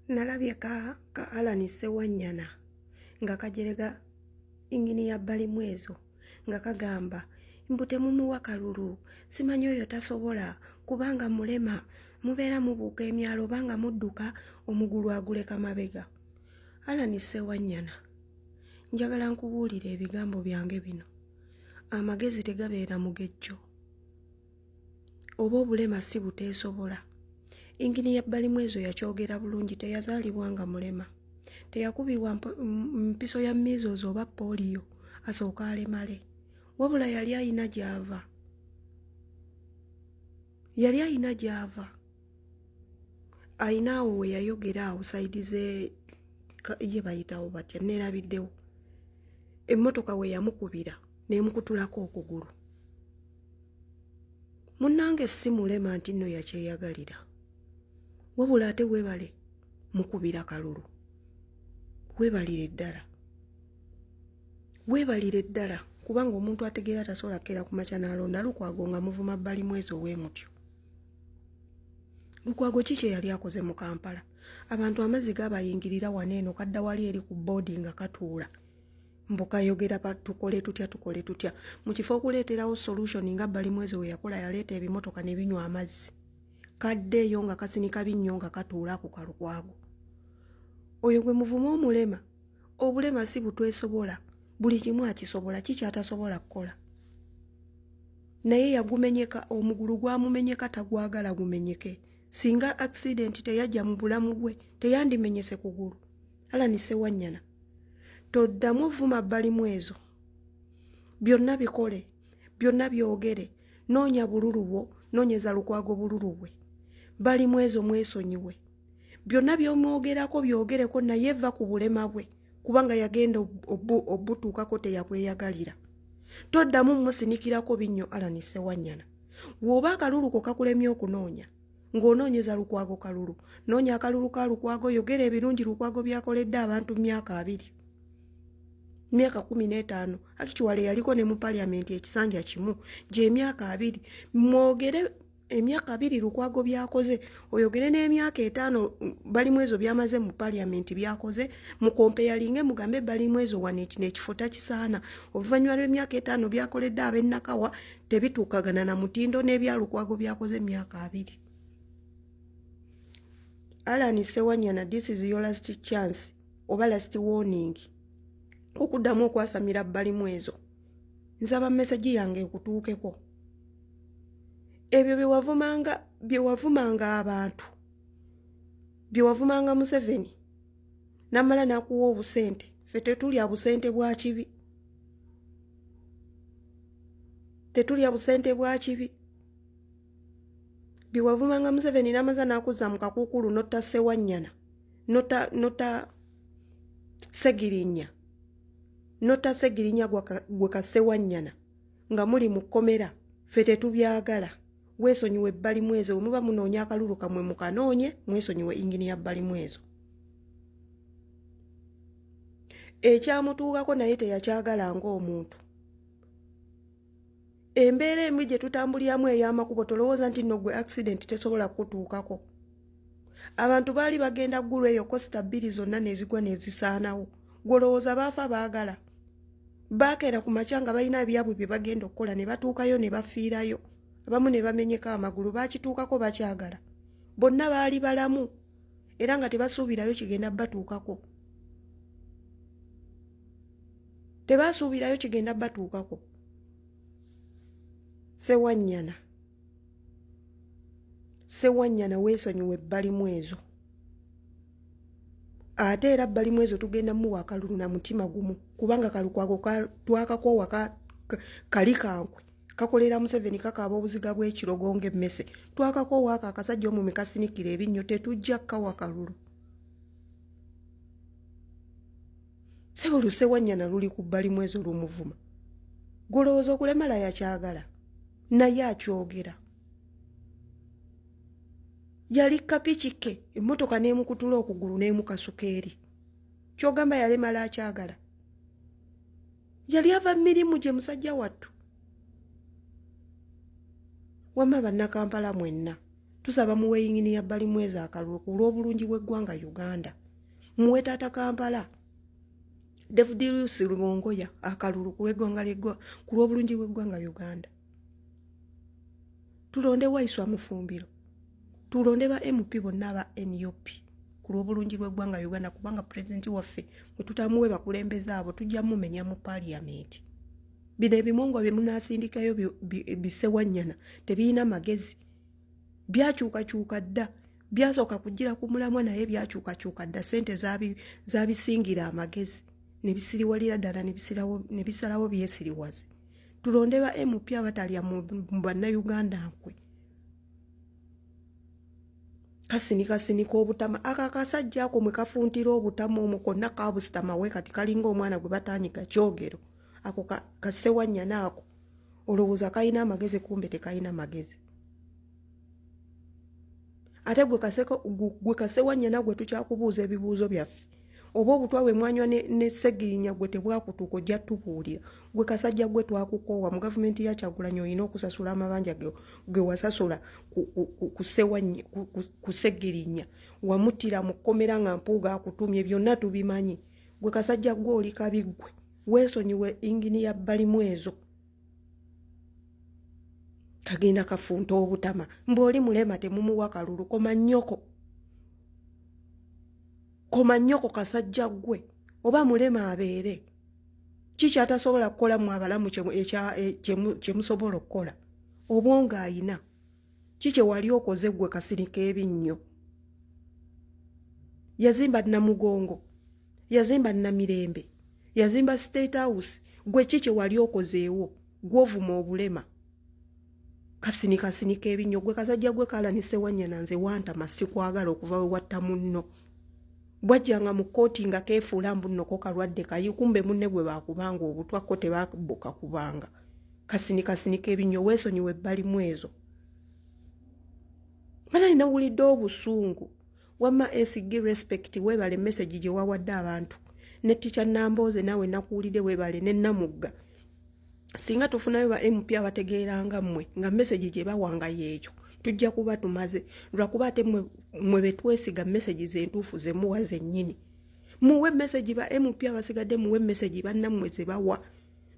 Nalabye ka Allan Ssewanyana nga kajerega Inginiya Balimwezo nga kagamba mbu temumuwa kalulu, simanyi oyo tasobola kubanga mulema, mubeera mubuuka emyalo oba nga mudduka omugulu aguleka mabega. Allan Ssewanyana, njagala nkubuulire ebigambo byange bino. Amagezi tegabeera mugejjo. Oba obulema si buteesobola. Inginiya Balimwezo yakyogera bulungi teyazaalibwa nga mulema. Teyakubirwa mpiso ya measles oba polio asooke alemale. Wabula yali alina gy'ava. Yali alina gy'ava. Alina awo we yayogera awo sayidi ze ye bayitawo batya neerabiddewo. Emmotoka we yamukubira n'emukutulako okugulu. Munnange si mulema nti nno yakyeyagalira, wabula ate weebale mukubira kalulu, weebalire ddala, weebalire ddala, kubanga omuntu ategeera tasobola kukeera ku makya n'alonda Lukwago nga muvuma Balimwezo ow'emutyo. Lukwago ki kye yali akoze mu Kampala? Abantu amazzi gabayingirira wano eno kadda wali eri ku boodi nga katuula. Mbu kayogera ba tukole tutya tukole tutya mu kifo okuleeterawo solution nga Balimwezo we yakola yaleeta ebimotoka ne binywa amazzi kadde eyo nga kasinika binnyo nga katuula ako kalukwago oyo gwe muvuma omulema obulema si butwesobola buli kimu akisobola ki kyatasobola kukola naye yagumenyeka omugulu gwamumenyeka tagwagala gumenyeke singa accident teyajja mu bulamu bwe teyandimenyese kugulu. Allan Ssewanyana, toddamu vuma Balimwezo. Byonna bikole, byonna byogere, noonya bululu bwo, noonyeza Lukwago bululu bwe. Balimwezo mwesonyiwe. Byonna by'omwogerako byogereko naye va ku bulema bwe kubanga yagenda obutuukako teyabweyagalira. Toddamu musinikirako binnyo Allan Ssewanyana. Bw'oba akalulu ko kakulemye okunoonya, ng'onoonyeza Lukwago kalulu, noonya akalulu ka Lukwago, yogera ebirungi Lukwago by'akoledde abantu mu myaka abiri, myaka 15, actually yaliko ne mu parliament ekisanja kimu, gy'emyaka 20, mwogere emyaka 20 Lukwago by'akoze, oyogere n'emyaka 5 Balimwezo by'amaze mu parliament by'akoze, mukompeyalinge mugambe Balimwezo wano ekino ekifo takisaana, oluvannyuma lw'emyaka 5 by'akoledde ab'e Nakawa tebituukagana na mutindo n'ebya Lukwago by'akoze emyaka 20. Allan Ssewanyana, this is your last chance oba last warning okuddamu okwasamira Balimwezo. Nsaba message yange ekutuukeko. Ebyo bye wavumanga abantu, bye wavumanga Museveni, n'amala n'akuwa obusente, ffe tetulya busente bwa kibi. Tetulya busente bwa kibi. Bye wavumanga Museveni n'amaza n'akuzza mu kakuukulu n'otta Ssewanyana, n'otta Ssegirinya, n'otta Ssegirinya gwe ka Ssewanyana nga muli mu kkomera, ffe tetubyagala. Weesonyiwe Balimwezo, bwe muba munoonya akalulu kammwe mukanoonye, mwesonyiwe Inginiya Balimwezo. Ekyamutuukako naye teyakyagala ng'omuntu. Embeera embi gye tutambuliramu ey'amakubo tolowooza nti nno gwe accident tesobola kukutuukako. Abantu baali bagenda ggulu eyo kosita 2 zonna nezigwa nezisaanawo. Gw'olowooza baafa baagala. Baakeera ku makya nga balina ebyabwe bye bagenda okukola ne batuukayo ne bafiirayo. Abamu ne bamenyeka amagulu, baakituukako bakyagala. Bonna baali balamu era nga tebasuubirayo kigenda batuukako. Tebasuubirayo kigenda batuukako. Ssewanyana, Ssewanyana weesonyiwe Balimwezo. Ate era Balimwezo tugenda muwa akalulu na mutima gumu kubanga Kalukwago twakakoowa kali kankwe kakolera Museveni kakaaba obuziga bw'ekirogo ng'emmese. Twakakoowa ako akasajja omumi kasinikira ebinnyo tetujja kkawa kalulu. Ssebo Ssewanyana luli ku Balimwezo lumuvuma. Gw'olowooza okulemala yakyagala naye akyogera. Yali kapiki ke emmotoka n'emukutula okugulu n'emukasuka eri. Ky'ogamba yalemala akyagala. Yali ava mirimu gye musajja wattu. Wamma Bannakampala mwenna. Tusaba muwe Yinginiya Balimwezo akalulu ku lw'obulungi bw'eggwanga Uganda. Muwe Taata Kampala David Lusi Lubongoya akalulu ku lw'obulungi bw'eggwanga Uganda. Tulonde Waiswa Mufumbiro, tulonde ba MP bonna aba NUP ku lw'obulungi bw'eggwanga Uganda, kubanga pulezidenti waffe bwe tutamuwe bakulembeze abo tujja mumenya mu paaliyamenti. Bino ebimongwa bye munaasindikayo bisewanyana tebirina magezi, byakyukakyuka dda, byasooka kugira ku mulamwa naye byakyukakyuka dda, ssente zabisingira amagezi ne bisiriwalira ddala ne bisalawo byesiriwaze. Tulonde ba MP abatalya mu bannayuganda nkwe. Kasinikasinika obutama aka akasajja ako mwe kafuntira obutama omwo konna kabusitama we kati kalinga omwana gwe batanyiga kyogero ako kasewanyana ako olowooza kalina amagezi, kumbe tekalina magezi. Ate gwe kasewanyana gwe tukyakubuuza ebibuuzo byaffe, oba obutwa bwe mwanywa ne Ssegirinya gwe tebwakutuuka ojja tubuulira. Gwe kasajja gwe twakukoowa mu gavumenti ya Kyagulanyi, olina okusasula amabanja ge wasasula ku Ssegirinya, wamuttira mu kkomera nga Mpuuga akutumye, byonna tubimanyi. Gwe kasajja gwe oli kabi ggwe, weesonyiwe Inginiya Balimwezo. Kagenda kafunta obutama mbu oli mulema temumuwa kalulu. Koma nnyoko, koma nnyoko kasajja ggwe, oba mulema abeere kiki atasobola kukola mu abalamu kye musobola okukola? Obwongo ayina ki kye wali okoze ggwe kasinika ebinnyo? Yazimba Namugongo, yazimba Namirembe, yazimba State House, gwe ki kye wali okozeewo? Gw'ovuma obulema, kasinikasinika ebinnyo gwe kasajja gwe kala ne Sewanyana. Nze wantama, sikwagala okuva we watta munno. Bwajjanga mu kkooti nga keefuula mbu nno ko kalwadde kayi, kumbe munne gwe baakubanga obutwa ko tebabuka kubanga. Kasinikasinika ebinnyo, weesonyiwe ebbalimu ezo. Bana nawulidde obusungu. Wamma SG Respect, weebale message gye wawadde abantu, ne Teacher Nambooze naawe nakuwulidde, weebale, ne Namugga. Singa tufunayo ba MP abategeeranga mmwe nga message gye bawanga yeekyo, tujja kuba tumaze. Lwakuba ate mmwe betwesiga message zentuufu zemuwa zennyini. Muwe message ba MP abasigadde, muwe message bannammwe ze bawa,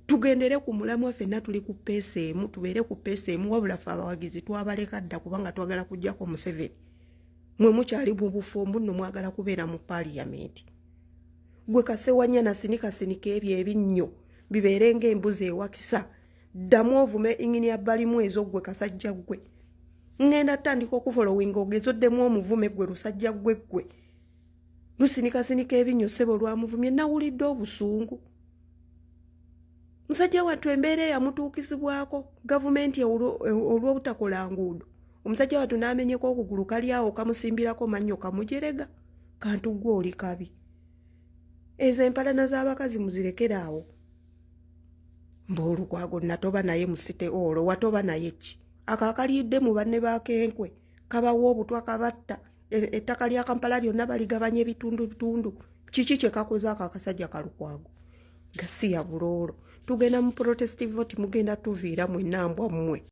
tugendere ku mulamwa. Ffenna tuli ku pace emu, tubeere ku pace emu. Wabula ffe abawagizi twabaleka dda kubanga twagala kuggyako Museveni. Mwe mukyali mu bufumbu nno mwagala kubeera mu paaliyamenti. Gwe Kasewanyana, sinikasinika ebyo ebinnyo bibeere ng'embuzi ewakisa. Ddamu ovume Inginiya Balimu ezo. Ggwe kasajja ggwe, ŋŋenda tandika okufolowinga ogeze oddemu omuvume. Ggwe lusajja ggwe, ggwe lusinikasinika ebinnyo, ssebo lwamuvumye nawulidde obusungu. Musajja wattu embeera eyamutuukizibwako gavumenti olw'obutakola nguudo, omusajja wattu n'amenyeko okugulu, kali awo kamusimbirako mannyo kamujerega. Kantu ggwe oli kabi. Ezo empalana z'abakazi muzirekere awo. Mbaolukwago natoba naye musite olwo watoba naye ki? Ako akalidde mu banne bakenkwe kabawa obutwa, kabatta. Ettaka lya Kampala lyonna baligabanya ebitundu bitundu. Kiki kye kakoze ako akasajja Kalukwago? Gasiya buloolo. Tugenda mu protest vote, mugenda tuviira mwenna mbwa mmwe.